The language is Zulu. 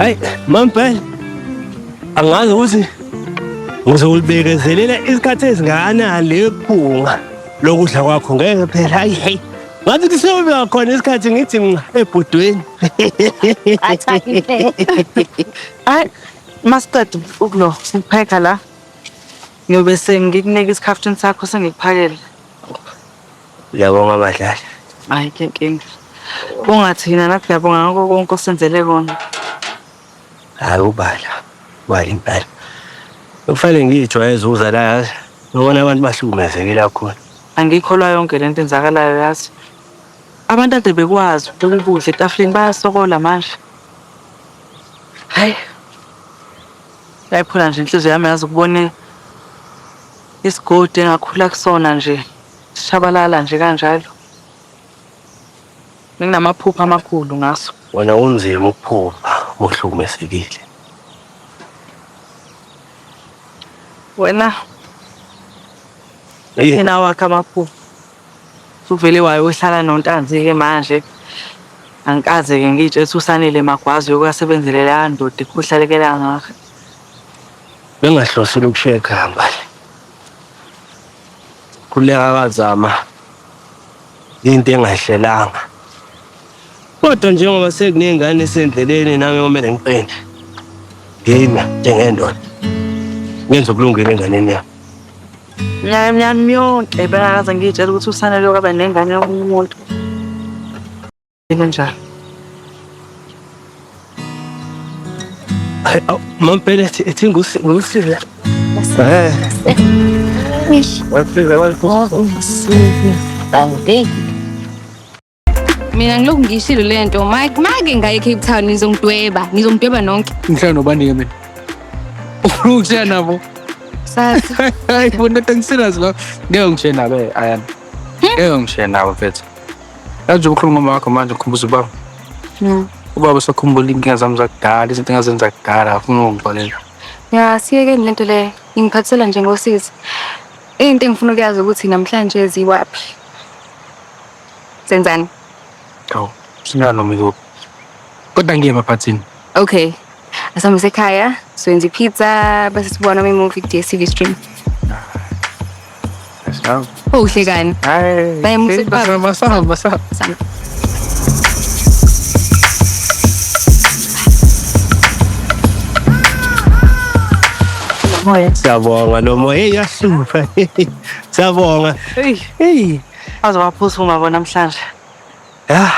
Hayi, mampela angazi ukuthi ngizokulibekezelela isikhathi esingakanani lephunga lokudla kwakho ngeke phela hayi hayi ngathi kuseyobeka khona isikhathi ngithi nca ebhodweni. Hayi, masiqeda ukulo ukupheka la. Ngiyobe sengikunika isikhaftini sakho sengikuphakele. Ngiyabonga madlala. Hayi ke nkinga. Ungathina nathi ngiyabonga ngakho konke osenzele kona. Hayi ubala. Ubala impela. Kufanele ngiyijwayeze ukuza la yazi. Ngibona abantu bahlukumezekile kakhulu. Angikholwa yonke lento enzakalayo yazi. Abantu ade bekwazi ukubeka ukudla etafuleni bayasokola manje. Hayi. Yayiphula nje inhliziyo yami yazi ukubona isigodi engakhula kusona nje sishabalala nje kanjalo. Nginamaphupho amakhulu ngaso. Wena unzima ukuphupha uhlukumezekile. Wena yena wakhe amaphupho. Usuvele wayohlala noNtanzi-ke manje. Angikaze-ke ngiyitshele ukuthi uSanele Magwazi uyokasebenzele leya ndoda ekhohlalekela kangaka. Bengahlosile ukushiya ekhaya Mbali. Khululeka kazama into engayihlelanga. Kodwa njengoba sekunengane esendleleni nami kumele ngiqine. Ngime njengendoda. Ngenze okulungile enganeni yami. Minyaka eminyaka yonke bengakaze ngiyitshele ukuthi uSanele uyobe nengane yomunye umuntu. Kanjani? Hayi, awu, mampela ethi ethi ngusize. Eh. Wasiza wasiza. Mina ngilokhu ngiyishilo le nto make ngaye eCape Town nizongidweba nizongidweba nonke. Ngihlala nobani-ke mina? Ufuna ukushiya nabo? Sazi. Hayi bo ndoda ngiserious la. Ngeke ngishiye nabo eh Ayanda. Ngeke ngishiye nabo mfethu. Yazi nje ukhuluma ngoma wakho manje ngikhumbuza ubaba. Ubaba usakhumbula iy'nkinga zami zakudala, izinto engazenza kudala, afuna ukungixolela. Ya siyekeni lento le ingiphathisela nje ngosizi. Into engifuna ukuyazi ukuthi namhlanje ziwaphi. Senzani? Hawu, singa noma ikuphi. Kodwa ngiye emaphathini. Okay. Asambe sekhaya, siwenza i-pizza bese sibona noma i-movie ku-DStv stream. Siyahamba. Uhle kani? Hayi. Bye, Musa. Basahamba, basahamba. Sami. Moya. Siyabonga lo moya. Hey yahlupha. Siyabonga. Hey, Hey. waze waphuthuma bo namhlanje. Ya.